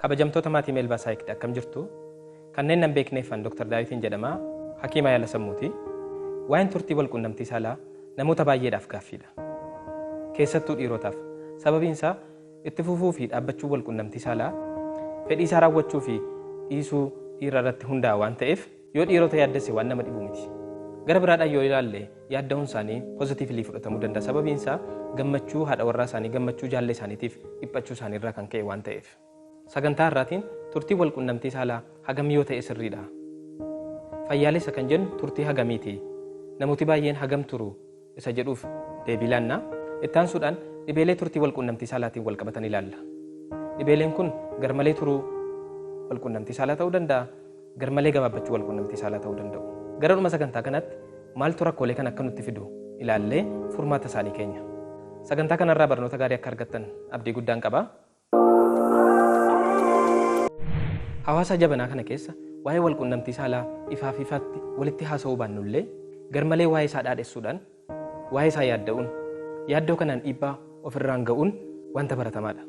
Kabajamtoota maatii Meelbaa Saayikdha, akkam jirtu? Kanneen nan beekneeffan Dr. Daawitiin jedhama. Hakiima yaala sammuuti. Waa'een turtii walqunnamtii saalaa namoota baay'eedhaaf gaaffiidha. Keessattuu dhiirotaaf. Sababiin isaa itti fufuu fi dhaabbachuu walqunnamtii saalaa fedhii isaa raawwachuu fi dhiisuu dhiira irratti hundaa'a waan ta'eef yoo dhiirota yaaddesse waan nama dhibu miti. Gara biraadhaan yoo ilaalle yaadda'uun isaanii positively fudhatamuu danda'a. Sababiin isaa gammachuu haadha warraa isaanii, gammachuu jaallee isaaniitiif dhiphachuu isaanii irraa kan ka'e waan ta'eef. Sagantaa har'aatiin turtii walqunnamtii saalaa hagam yoo ta'e sirriidha? Fayyaalessa kan jennu turtii hagamiiti? Namooti baay'een hagam turu isa jedhuuf deebii laanna. Itti aansuudhaan dhibeelee turtii walqunnamtii saalaatiin wal qabatan ilaalla. Dhibeeleen kun garmalee turuu walqunnamtii saalaa ta'uu danda'a, garmalee gabaabbachuu walqunnamtii saalaa ta'uu danda'u. Gara dhuma sagantaa kanaatti maaltu rakkoolee kan akka nutti fidu ilaallee furmaata isaanii keenya. Sagantaa kanarraa barnoota gaarii akka argattan abdii guddaan qaba. Hawaasa jabanaa kana keessa waa'ee walqunnamtii saalaa ifaaf ifaatti walitti haasa'uu baannullee garmalee waa'ee isaa dhaadhessuudhaan waa'ee isaa yaadda'uun yaaddoo kanaan dhiibbaa ofirraan ga'uun wanta baratamaadha.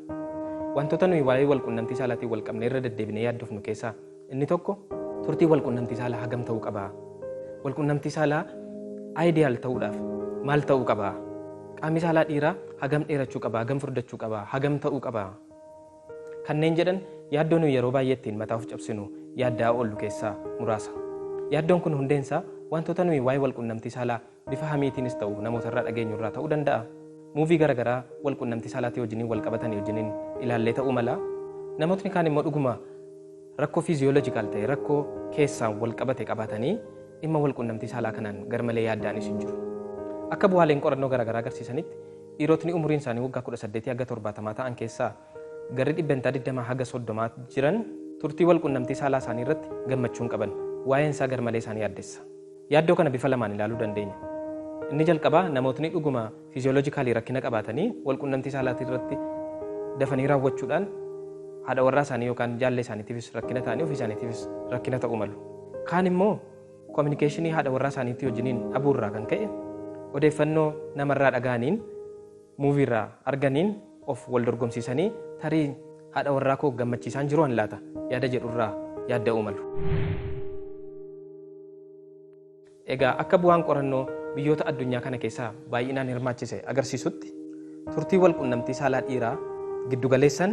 Wantoota nuyi waa'ee walqunnamtii saalaatiin wal qabnee irra deddeebinee yaaddofnu keessaa inni tokko turtii walqunnamtii saalaa hagam ta'uu qabaa? Walqunnamtii saalaa ideal ta'uudhaaf maal ta'uu qabaa? Qaamni saalaa dhiiraa hagam dheerachuu qabaa? Hagam furdachuu qabaa? Hagam ta'uu qabaa? Kanneen jedhan yaaddoo nuyi yeroo baay'ee ittiin mataa of cabsinu yaaddaa oollu keessaa muraasa. Yaaddoon kun hundeensaa wantoota nuyi waa'ee walqunnamtii saalaa bifa hamiitiinis ta'u namoota irraa dhageenyu irraa ta'uu danda'a. Muuvii garaagaraa walqunnamtii saalaatii wajjiniin wal qabatanii wajjiniin ilaallee ta'uu mala. Namootni kaan immoo dhuguma rakkoo fiiziyooloojikaal ta'e rakkoo keessaan wal qabate qabaatanii dhimma walqunnamtii saalaa kanaan garmalee yaadda'anis hin jiru. Akka bu'aaleen qorannoo garaagaraa agarsiisanitti dhiirotni umuriin isaanii waggaa 18 haga 70 ta'an keessaa garri 20% haga 30 jiran turtii walqunnamtii saalaa isaanii irratti gammachuu hin qaban. Waa'een isaa garmalee isaanii yaaddessa. Yaaddoo kana bifa lamaan ilaaluu dandeenya. Inni jalqabaa namootni dhuguma fiiziyooloojikaalii rakkina qabaatanii walqunnamtii saalaatii irratti dafanii raawwachuudhaan haadha warraa isaanii yookaan jaallee isaaniitiifis rakkina ta'anii ofii isaaniitiifis rakkina ta'uu malu. Kaan immoo koominikeeshinii haadha warraa isaaniitii wajjiniin dhabuurraa kan ka'e odeeffannoo namarraa dhaga'aniin muuviirraa arganiin of wal dorgomsiisanii tarii haadha warraa koo gammachiisaan jiru an laata yaada jedhurraa yaadda'uu malu. Egaa akka bu'aan qorannoo biyyoota addunyaa kana keessaa baay'inaan hirmaachise agarsiisutti turtii walqunnamtii saalaa dhiiraa giddugaleessan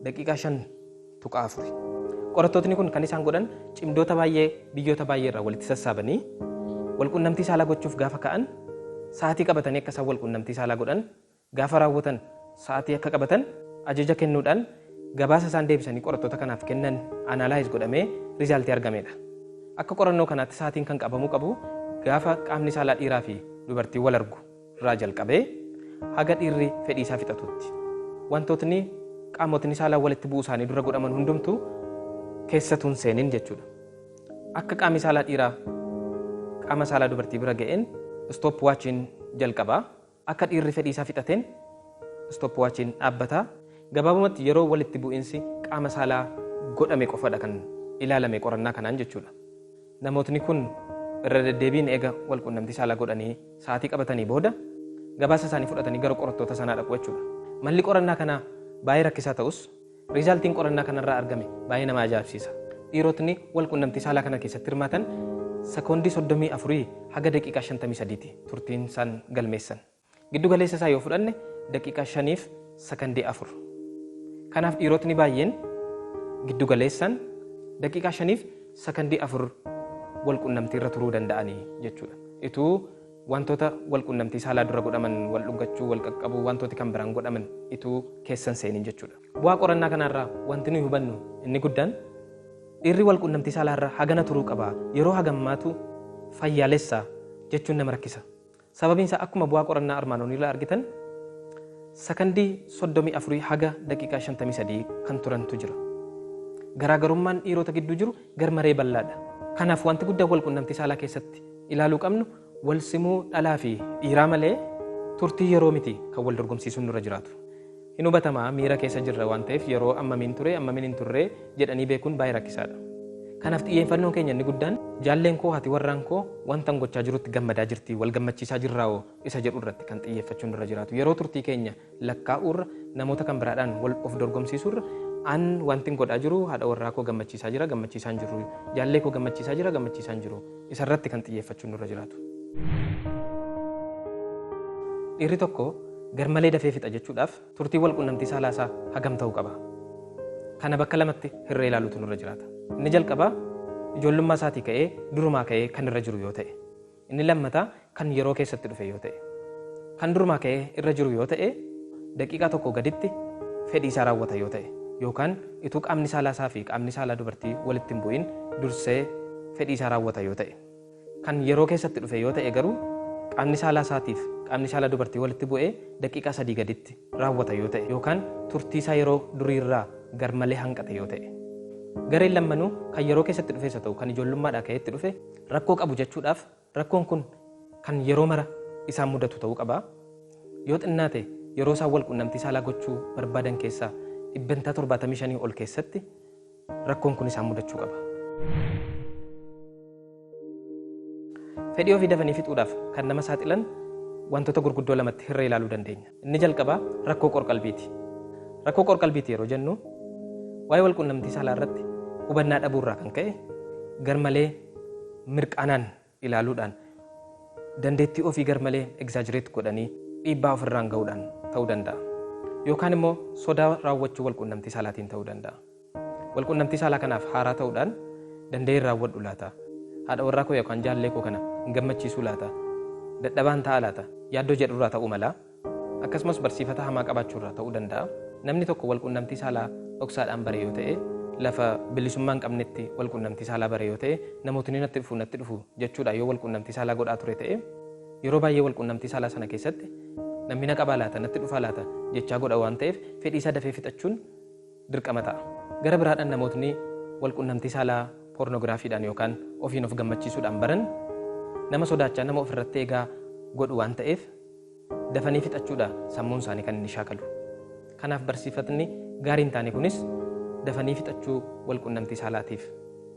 daqiiqaa 5.4. Qorattootni kun kan isaan godhan cimdoota baay'ee biyyoota baay'ee irraa walitti sassaabanii walqunnamtii saalaa gochuuf gaafa ka'an sa'aatii qabatanii akka isaan walqunnamtii saalaa godhan gaafa raawwatan sa'aatii akka qabatan ajaja kennuudhaan gabaasa isaan deebisanii qorattoota kanaaf kennan analaayiz godhamee rizaaltii argamedha. Akka qorannoo kanaatti sa'aatiin kan qabamuu qabu gaafa qaamni saalaa dhiiraa fi dubartii wal argu irraa jalqabee haga dhiirri fedhii isaa fixatutti. Wantootni qaamotni saalaa walitti bu'uu isaanii dura godhaman hundumtuu keessattuu hin seenin jechuudha. Akka qaamni saalaa dhiiraa qaama saalaa dubartii bira ga'een stop watchiin jalqabaa. Akka dhiirri fedhii isaa fixateen stop watchiin dhaabbataa. Gabaabumatti yeroo walitti bu'iinsi qaama saalaa godhame qofadha kan ilaalame qorannaa kanaan jechuudha. Namootni kun irra deddeebiin eega walqunnamtii saalaa godhanii sa'aatii qabatanii booda gabaasa isaanii fudhatanii gara qorattoota sanaa dhaqu jechuudha. Malli qorannaa kanaa baay'ee rakkisaa ta'us riizaaltiin qorannaa kanarraa argame baay'ee nama ajaa'ibsiisa. Dhiirotni walqunnamtii saalaa kana keessatti hirmaatan sekoondii 34 haga daqiiqaa 53 turtiin isaan galmeessan. Giddu galeessa isaa yoo fudhanne daqiiqaa 5 sekondii 4. Kanaaf dhiirotni baay'een giddu galeessan daqiiqaa 5 sekondii 4 walqunnamtii irra turuu danda'anii jechuudha. Ituu wantoota walqunnamtii saalaa dura godhaman wal dhungachuu, wal qaqqabuu, wantooti kan biraan godhaman ituu keessan seenin jechuudha. Bu'aa qorannaa kanarraa wanti nuyi hubannu inni guddaan dhiirri walqunnamtii saalaa irra hagana turuu qaba yeroo hagammaatu fayyaalessa jechuun nama rakkisa. Sababiin isaa akkuma bu'aa qorannaa armaan oliirraa argitan sekondii 34 haga daqiiqaa 53 kan turantu jira. Garaagarummaan dhiirota gidduu jiru garmaree bal'aadha. Kanaaf wanti guddaan walqunnamtii saalaa keessatti ilaaluu qabnu wal simuu dhalaa fi dhiiraa malee turtii yeroo miti kan wal dorgomsiisuun nurra jiraatu. Hin hubatamaa miira keessa jirra waan ta'eef yeroo ammamiin ture ammamiin hin turre jedhanii beekuun baay'ee rakkisaadha. Kanaaf xiyyeeffannoon keenya inni guddaan jaalleen koo haati warraan koo wanta gochaa jirutti gammadaa jirti wal gammachiisaa jirraawoo isa jedhu irratti kan xiyyeeffachuun nurra jiraatu. Yeroo turtii keenya lakkaa'uurra namoota kan biraadhaan wal of dorgomsiisuurra An wanti godhaa jiru haadha warraa koo gammachiisaa jira, gammachiisaa hin jiru, jaallee koo gammachiisaa jira, gammachiisaa hin jiru, isarratti kan xiyyeeffachuun nurra jiraatu. Dhiirri tokko garmalee dafee fixa jechuudhaaf turtii wal quunnamtii saalaa isaa hagam ta'uu qaba? Kana bakka lamatti hirree ilaaluutu nurra jiraata. Inni jalqabaa ijoollummaa isaatii ka'ee durumaa ka'ee kan irra jiru yoo ta'e, inni lammataa kan yeroo keessatti dhufe yoo ta'e, kan durumaa ka'ee irra jiru yoo ta'e daqiiqaa tokko gaditti fedhii isaa raawwata yoo ta'e, yookaan ituu qaamni saalaa isaa fi qaamni saalaa dubartii walitti hin bu'in dursee fedhii isaa raawwata yoo ta'e, kan yeroo keessatti dhufe yoo ta'e garuu qaamni saalaa isaatiif qaamni saalaa dubartii walitti bu'ee daqiiqaa 3 gaditti raawwata yoo ta'e, yookaan turtii isaa yeroo duriirraa garmalee hanqate yoo ta'e. Gareen lammanuu kan yeroo keessatti dhufes haa ta'u kan ijoollummaadhaa ka'eetti dhufe rakkoo qabu jechuudhaaf rakkoon kun kan yeroo mara isaan mudatu ta'uu qaba. Yoo xinnaate yeroo isaan wal quunnamtii saalaa gochuu barbaadan keessaa 75% ol keessatti rakkoon kun isaan mudachuu qaba. Fedhii ofii dafanii fixuudhaaf kan nama saaxilan wantoota gurguddoo lamatti hirree ilaaluu dandeenya. Inni jalqabaa rakkoo qorqalbiiti. Rakkoo qorqalbiiti yeroo jennu waa'ee wal quunnamtii saalaa irratti hubannaa dhabuurraa kan ka'e garmalee mirqaanaan ilaaluudhaan dandeettii ofii garmalee egzaajireet godhanii dhiibbaa ofirraan ga'uudhaan ta'uu danda'a. Yookaan immoo sodaa raawwachuu wal quunnamtii saalaatiin ta'uu danda'a. Wal quunnamtii saalaa kanaaf haaraa ta'uudhaan danda'een raawwadhu laata? Haadha warraa koo yookaan jaallee koo kana hin gammachiisuu laata? Dadhabaan ta'a laata? Yaaddoo jedhurraa ta'uu mala. Akkasumas barsiifata hamaa qabaachuurraa ta'uu danda'a. Namni tokko wal quunnamtii saalaa dhoksaadhaan bare yoo ta'e, lafa bilisummaa hin qabnetti wal quunnamtii saalaa bare yoo ta'e, namootni natti dhufu natti dhufu jechuudha yoo wal quunnamtii saalaa godhaa ture ta'e, yeroo baay'ee wal quunnamtii saalaa sana keessatti namni na qabaa laata, natti dhufaa laata jechaa godha waan ta'eef fedhii isaa dafee fixachuun dirqama ta'a. Gara biraadhaan namootni wal quunnamtii saalaa poornogiraafiidhaan yookaan ofiin of gammachiisuudhaan baran nama sodaachaa nama ofirratti eegaa godhu waan ta'eef dafanii fixachuudha sammuun isaanii kan inni shaakalu. Kanaaf barsiifatni gaarii hin taane kunis dafanii fixachuu wal quunnamtii saalaatiif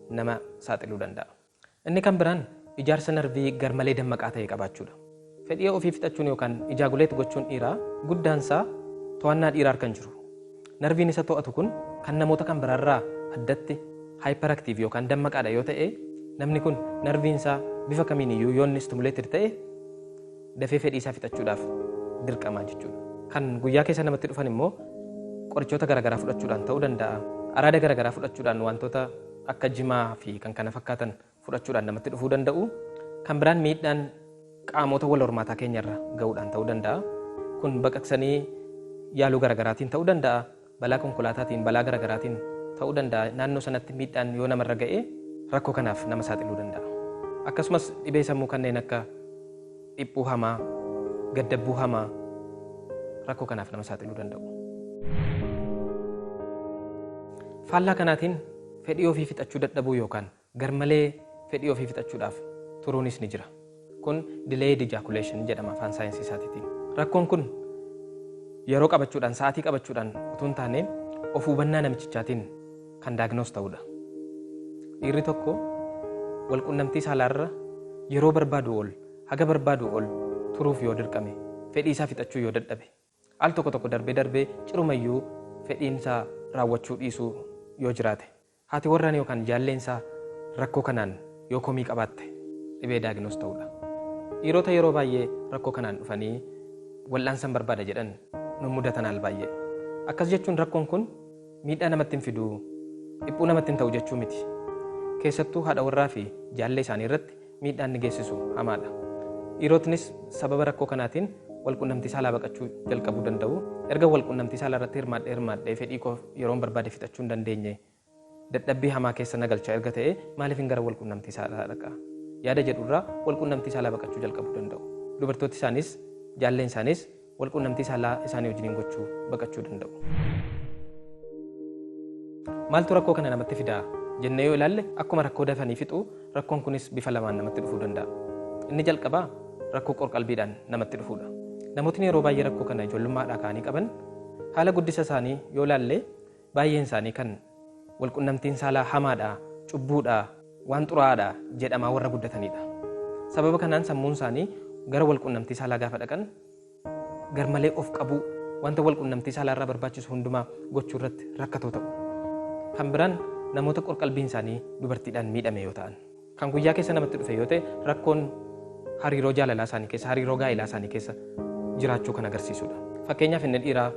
nama saaxiluu danda'a. Inni kan biraan ijaarsa narvii garmalee dammaqaa ta'e qabaachuudha. Fedhii ofii fixachuun yookaan ijaaguleet gochuun dhiiraa guddaansaa to'annaa dhiiraa harka hin jiru. Narviin isa to'atu kun kan namoota kan biraarraa addatti haayiparaktiiv yookaan dammaqaadha yoo ta'e, namni kun narviin isaa bifa kamiin iyyuu yoo inni stimuleeted ta'e dafee fedhii isaa fixachuudhaaf dirqamaa jechuudha. Kan guyyaa keessa namatti dhufan immoo qorichoota garaagaraa fudhachuudhaan ta'uu danda'a. Araada garaagaraa fudhachuudhaan wantoota akka jimaa fi kan kana fakkaatan fudhachuudhaan namatti dhufuu danda'u. Kan biraan miidhaan qaamota wal hormaataa keenyarra ga'uudhaan ta'uu danda'a. Kun baqaqsanii yaaluu garaagaraatiin ta'uu danda'a. Balaa konkolaataatiin, balaa garaagaraatiin ta'uu danda'a. Naannoo sanatti miidhaan yoo namarra ga'e rakkoo kanaaf nama saaxiluu danda'a. Akkasumas dhibee sammuu kanneen akka dhiphuu hamaa, gaddabbuu hamaa rakkoo kanaaf nama saaxiluu danda'u. Faallaa kanaatiin fedhii ofii fixachuu dadhabuu yookaan garmalee fedhii ofii fixachuudhaaf turuunis ni jira. Kun delayed ejaculation jedhama afaan saayinsii isaatiitiin. Rakkoon kun yeroo qabachuudhaan, sa'aatii qabachuudhaan utuu hin taane of hubannaa namichichaatiin kan daagnoos ta'udha. Dhiirri tokko wal quunnamtii saalaarra yeroo barbaadu ol, haga barbaadu ol turuuf yoo dirqame, fedhii isaa fixachuu yoo dadhabe, al tokko tokko darbee darbee cirumayyuu fedhiin isaa raawwachuu dhiisuu yoo jiraate, haati warraan yookaan jaalleen isaa rakkoo kanaan yoo komii qabaatte dhibee daagnoos ta'udha. Dhiirota yeroo baay'ee rakkoo kanaan dhufanii wal'aansan barbaada jedhan nu mudatan al baay'ee. Akkas jechuun rakkoon kun miidhaa namatti hin fiduu, dhiphuu namatti hin ta'u jechuu miti. Keessattuu haadha warraa fi jaallee isaanii irratti miidhaan ni geessisu hamaadha. Dhiirotnis sababa rakkoo kanaatiin wal quunnamtii saalaa baqachuu jalqabuu danda'u. Erga wal quunnamtii saalaa irratti hirmaadhee fedhii koo yeroon barbaade fixachuu hin dandeenye dadhabbii hamaa keessa na galcha erga ta'e maaliif hin gara wal quunnamtii saalaa dhaqaa? Yaada jedhurraa wal quunnamtii saalaa baqachuu jalqabuu danda'u. Dubartooti isaanis jaalleen isaanis wal quunnamtii saalaa isaanii wajjiniin gochuu baqachuu danda'u. Maaltu rakkoo kana namatti fidaa jennee yoo ilaalle akkuma rakkoo dafanii fixuu rakkoon kunis bifa lamaan namatti dhufuu danda'a. Inni jalqabaa rakkoo qorqalbiidhaan namatti dhufuudha. Namootni yeroo baay'ee rakkoo kana ijoollummaadhaa ka'anii qaban haala guddisa isaanii yoo ilaalle baay'een isaanii kan wal quunnamtiin saalaa hamaadha, cubbuudha, waan xuraa'aadha jedhamaa warra guddatanidha. Sababa kanaan sammuun isaanii gara wal quunnamtii saalaa gaafa dhaqan garmalee of qabuu, wanta wal quunnamtii saalaa irraa barbaachisu hundumaa gochuu irratti rakkatoo ta'u. Kan biraan namoota qorqalbiin isaanii dubartiidhaan miidhame yoo ta'an, kan guyyaa keessa namatti dhufe yoo ta'e rakkoon hariiroo jaalalaa isaanii keessa, hariiroo gaa'elaa isaanii keessa jiraachuu kan agarsiisudha. Fakkeenyaaf inni dhiiraa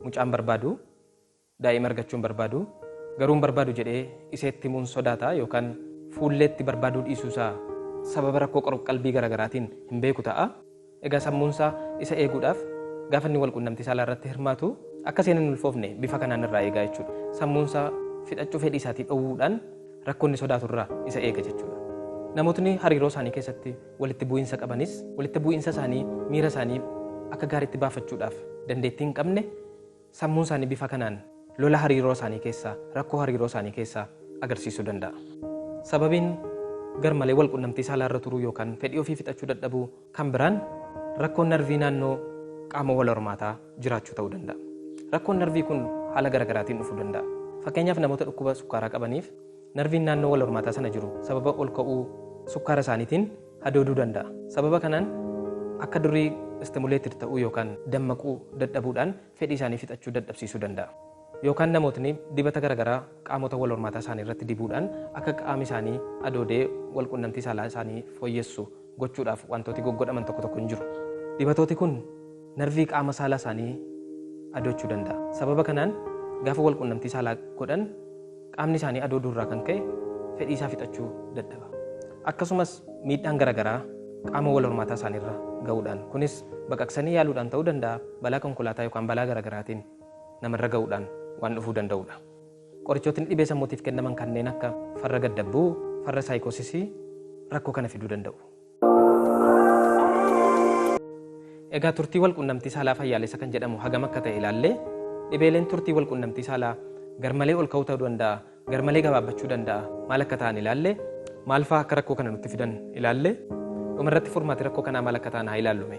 mucaan barbaadu, daa'ima argachuun barbaadu, garuu hin barbaadu jedhee iseetti himuun sodaata yookaan fuulleetti barbaaduu dhiisuusaa sababa rakkoo qorqalbii garaagaraatiin hin beeku ta'a. Egaa sammuunsaa isa eeguudhaaf gaafa inni wal quunnamtii saalaa irratti hirmaatu akka isheen hin ulfoofne bifa kanaan irraa eegaa jechuudha. Sammuunsaa fixachuu fedhii isaatii dhowwuudhaan rakkoo inni sodaatu irraa isa eega jechuudha. Namootni hariiroo isaanii keessatti walitti bu'iinsa qabanis walitti bu'iinsa isaanii miira isaanii akka gaariitti baafachuudhaaf dandeettii hin qabne sammuun isaanii bifa kanaan lola hariiroo isaanii keessaa, rakkoo hariiroo isaanii keessaa agarsiisuu danda'a. Sababiin garmalee wal quunnamtii saalaa irra turuu yookaan fedhii ofii fixachuu dadhabuu kan biraan rakkoon narvii naannoo qaama wal hormaataa jiraachuu ta'uu danda'a. Rakkoon narvii kun haala garaagaraatiin dhufuu danda'a. Fakkeenyaaf namoota dhukkuba sukkaaraa qabaniif narviin naannoo wal hormaataa sana jiru sababa ol ka'uu sukkaara isaaniitiin hadooduu danda'a. Sababa kanaan akka durii istimuleeted ta'uu yookaan dammaquu dadhabuudhaan fedhii isaanii fixachuu dadhabsiisuu danda'a. Yookaan namootni dibata garaagaraa qaamota wal hormaataa isaanii irratti dibuudhaan akka qaami isaanii adoodee wal quunnamtii saalaa isaanii fooyyessu gochuudhaaf wantooti goggodhaman tokko tokko hin jiru. Dibatooti kun narvii qaama saalaa isaanii adoochuu danda'a. Sababa kanaan gaafa wal quunnamtii saalaa godhan qaamni isaanii adooduu irraa kan ka'e fedhii isaa fixachuu dadhaba. Akkasumas miidhaan garaagaraa qaama wal hormaataa isaaniirra ga'uudhaan, kunis baqaqsanii yaaluudhaan ta'uu danda'a, balaa konkolaataa yookaan balaa garaagaraatiin namarra ga'uudhaan waan dhufuu danda'udha. Qorichootni dhibee sammuutiif kennaman kanneen akka farra gaddabbuu, farra saayikoosisii rakkoo kana fiduu danda'u. Egaa turtii wal quunnamtii saalaa fayyaalessa kan jedhamu hagam akka ta'e ilaallee dhibeeleen turtii wal quunnamtii saalaa garmalee ol ka'uu ta'uu danda'a, garmalee gabaabbachuu danda'a, maal akka ta'an ilaallee, maal fa'aa akka rakkoo kana nutti fidan ilaallee, dhumarratti furmaati rakkoo kanaa maal akka ta'an haa ilaallume.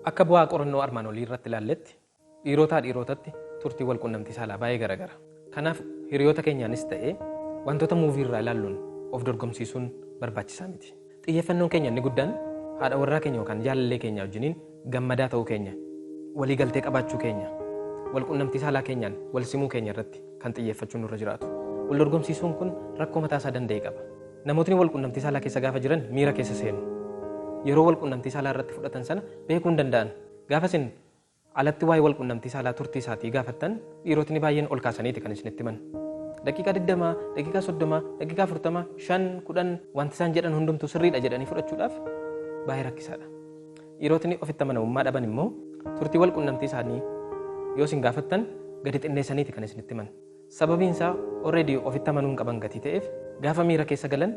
Akka bu'aa qorannoo armaan olii irratti ilaalletti dhiirotaa dhiirotatti turtii wal quunnamtii saalaa baay'ee garagara. Kanaaf hiriyoota keenyaanis ta'ee wantoota muuvii irraa ilaalluun of dorgomsiisuun barbaachisaa miti. Xiyyeeffannoon keenya inni guddaan haadha warraa keenya yookaan jaalallee keenya wajjiniin gammadaa ta'uu keenya, walii galtee qabaachuu keenya, wal quunnamtii saalaa keenyaan wal simuu keenya irratti kan xiyyeeffachuun nurra jiraatu. Wal dorgomsiisuun kun rakkoo mataa isaa danda'e qaba. Namootni wal quunnamtii saalaa keessa gaafa jiran miira keessa seenu. Yeroo wal quunnamtii saalaa irratti fudhatan sana beekuu hin danda'an. Gaafa isin alatti waa'ee wal quunnamtii saalaa turtii isaatii gaafattan dhiirotni baay'een ol kaasaniiti kan isinitti himan. Daqiiqaa 20, daqiiqaa 30, daqiiqaa 40, 5, 10 wanti isaan jedhan hundumtuu sirriidha jedhanii fudhachuudhaaf baay'ee rakkisaadha. Dhiirotni ofitti amanamummaa dhaban immoo turtii wal quunnamtii isaanii yoo isin gaafattan gadi xinneessaniiti kan isinitti himan. Sababiin isaa already ofitti amanuu hin qaban gatii ta'eef gaafa miira keessa galan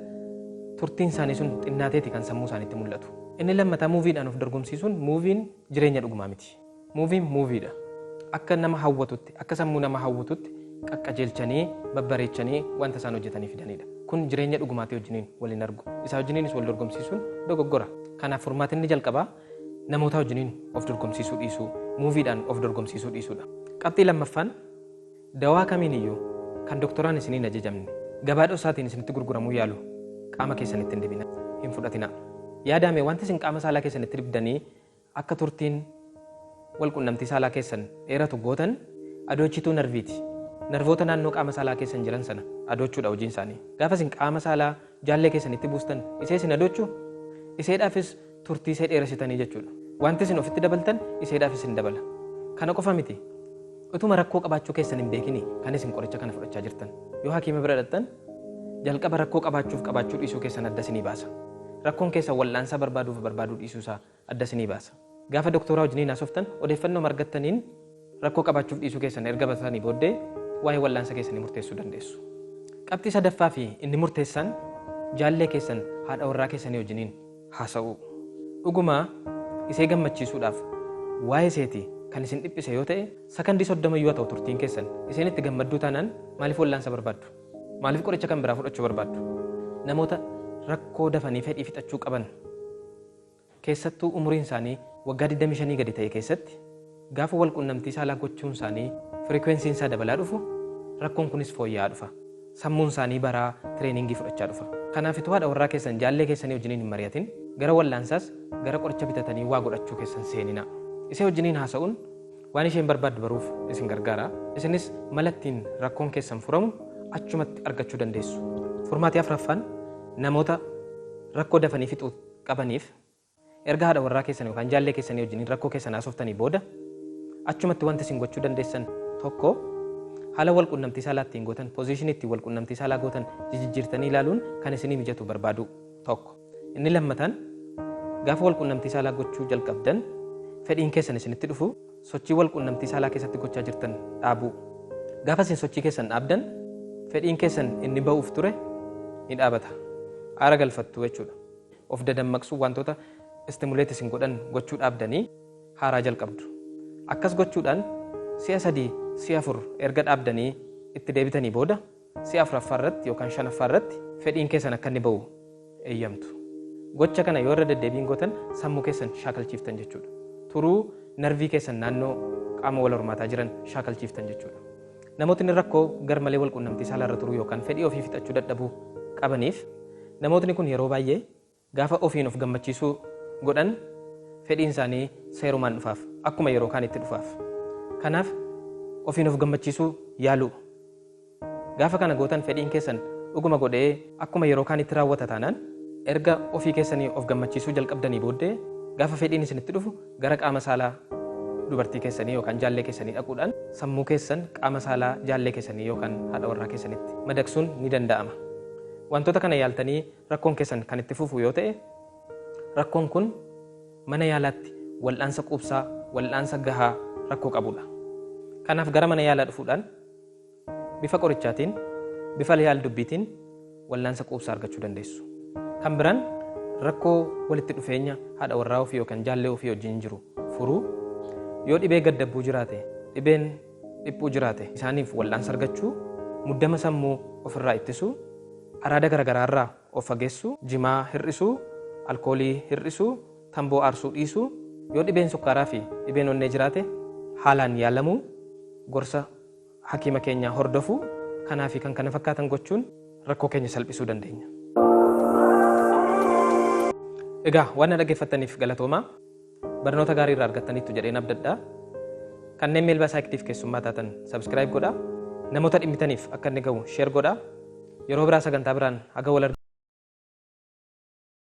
turtiin isaanii sun xinnaateeti kan sammuu isaaniitti mul'atu. Inni lammataa muuviidhaan of dorgomsiisuun muuviin jireenya dhugumaa miti. Muuviin muuviidha. Akka nama hawwatutti, akka sammuu nama hawwatutti qaqqajeelchanii babbareechanii wanta isaan hojjetanii fidanidha. Kun jireenya dhugumaatii wajjiniin wal hin argu. Isaa wajjiniinis wal dorgomsiisuun dogoggora. Kanaaf furmaatinni jalqabaa namoota wajjiniin of dorgomsiisuu dhiisuu, muuviidhaan of dorgomsiisuu dhiisuudha. Qabxii lammaffaan dawaa kamiin iyyuu kan doktoraan isiniin ajajamne gabaa dhosaatiin isinitti gurguramuu yaalu qaama keessanitti hin dibina, hin fudhatina. Yaadame wanti isin qaama saalaa keessanitti dibdanii akka turtiin wal quunnamtii saalaa keessan dheeratu gootan adoochituu narviiti. Narvoota naannoo qaama saalaa keessan jiran sana adoochuudha hojiin isaanii. Gaafa isin qaama saalaa jaallee keessanitti buustan isee isin adoochuu iseedhaafis turtii isee dheeressitanii jechuudha. Wanti isin ofitti dabaltan iseedhaafis hin dabala. Kana qofa miti. Utuma rakkoo qabaachuu keessan hin beekini kan isin qoricha kana fudhachaa jirtan. Yoo hakiima bira dhaqxan jalqaba rakkoo qabaachuuf qabaachuu dhiisuu keessan adda isinii baasa. Rakkoon keessan wal'aansa barbaaduuf barbaaduu dhiisuusaa adda isinii baasa. Gaafa doktooraa wajjiniin haasoftan odeeffannoo argattaniin rakkoo qabaachuuf dhiisuu keessan erga baratanii booddee waa'ee wal'aansa keessanii murteessuu dandeessu. Qabxii sadaffaa fi inni murteessaan jaallee keessan haadha warraa keessanii wajjiniin haasa'uu. Dhugumaa isee gammachiisuudhaaf waa'ee iseetii kan isin dhiphise yoo ta'e sakandii 30 yoo ta'u turtiin keessan isheen itti gammadduu taanaan maaliif wal'aansa barbaaddu? Maaliif qoricha kan biraa fudhachuu barbaaddu? Namoota rakkoo dafanii fedhii fixachuu qaban keessattuu umuriin isaanii waggaa 25 gadi ta'e keessatti gaafa wal quunnamtii saalaa gochuun isaanii firikweensiin isaa dabalaa dhufu rakkoon kunis fooyya'aa dhufa. Sammuun isaanii baraa tireeningii fudhachaa dhufa. Kanaaf ituu haadha warraa keessan jaallee keessanii wajjiniin hin mari'atin gara wal'aansaas gara qoricha bitatanii waa godhachuu keessan seenina. Isee wajjiniin haasa'uun Waan isheen barbaaddu baruuf isin gargaara. Isinis mala ittiin rakkoon keessan furamu achumatti argachuu dandeessu. Furmaatii afuraffaan namoota rakkoo dafanii fixuu qabaniif erga haadha warraa keessan yookaan jaallee keessanii wajjin rakkoo keessan haasoftanii booda achumatti wanti isin gochuu dandeessan tokko haala wal qunnamtii saalaa ittiin gootan, position ittiin wal qunnamtii saalaa gootan jijjiirtanii ilaaluun kan isinii mijatu barbaadu tokko. Inni lammataan, gaafa wal qunnamtii saalaa gochuu jalqabdan fedhiin keessan isinitti dhufu sochii wal qunnamtii saalaa keessatti gochaa jirtan dhaabuu. Gaafa isin sochii keessan dhaabdan fedhiin keessan inni ba'uuf ture ni dhaabata. Aara galfattu jechuudha. Of dadammaqsuu, wantoota stimulate isin godhan gochuu dhaabdanii haaraa jalqabdu. Akkas gochuudhaan si'a 3, si'a 4 erga dhaabdanii itti deebitanii booda si'a afuraffaa irratti yookaan shanaffaa irratti fedhiin keessan akka inni ba'u eeyyamtu. Gocha kana yoo irra deddeebiin gootan sammuu keessan shaakalchiiftan jechuudha. Turuu narvii keessan naannoo qaama wal hormaataa jiran shaakalchiiftan jechuudha. Namootni rakkoo garmalee wal qunnamtii saalaa irra turuu yookaan fedhii ofii fixachuu dadhabuu qabaniif, namootni kun yeroo baay'ee gaafa ofiin of gammachiisuu godhan fedhiin isaanii seerumaan dhufaaf, akkuma yeroo kaanitti dhufaaf. Kanaaf ofiin of gammachiisuu yaaluu. Gaafa kana gootan fedhiin keessan dhuguma godhee akkuma yeroo kaanitti raawwata taanaan, erga ofii keessanii of gammachiisuu jalqabdanii booddee gaafa fedhiin isinitti dhufu gara qaama saalaa dubartii keessanii yookaan jaallee keessanii dhaquudhaan sammuu keessan qaama saalaa jaallee keessanii yookaan haadha warraa keessanitti madaqsuun ni danda'ama. Wantoota kana yaaltanii rakkoon keessan kan itti fufu yoo ta'e, rakkoon kun mana yaalaatti wal'aansa quubsaa, wal'aansa gahaa rakkoo qabudha. Kanaaf gara mana yaalaa dhufuudhaan bifa qorichaatiin, bifa yaal dubbiitiin wal'aansa quubsaa argachuu dandeessu. Kan biraan rakkoo walitti dhufeenya haadha warraa ofii yookaan jaallee ofii wajjin jiru furuu, yoo dhibee gaddabbuu jiraate, dhibeen dhiphuu jiraate isaaniif wal'aansa argachuu, muddama sammuu ofirraa ittisuu, araada garaagaraa irraa of fageessuu, jimaa hir'isuu, alkoolii hir'isuu, tamboo aarsuu dhiisuu, yoo dhibeen sukkaaraa fi dhibeen onnee jiraate haalaan yaalamuu, gorsa hakiima keenyaa hordofuu, kanaa fi kan kana fakkaatan gochuun rakkoo keenya salphisuu dandeenya. Egaa waan na dhaggeeffattaniif galatoomaa. Barnoota gaarii irraa argattaniittu jedheen abdadha. Kanneen Meelbaa Saayiktiif keessummaa taatan subscribe godhaa. Namoota dhimmitaniif akka inni gahu share godhaa. Yeroo biraa sagantaa biraan haga wal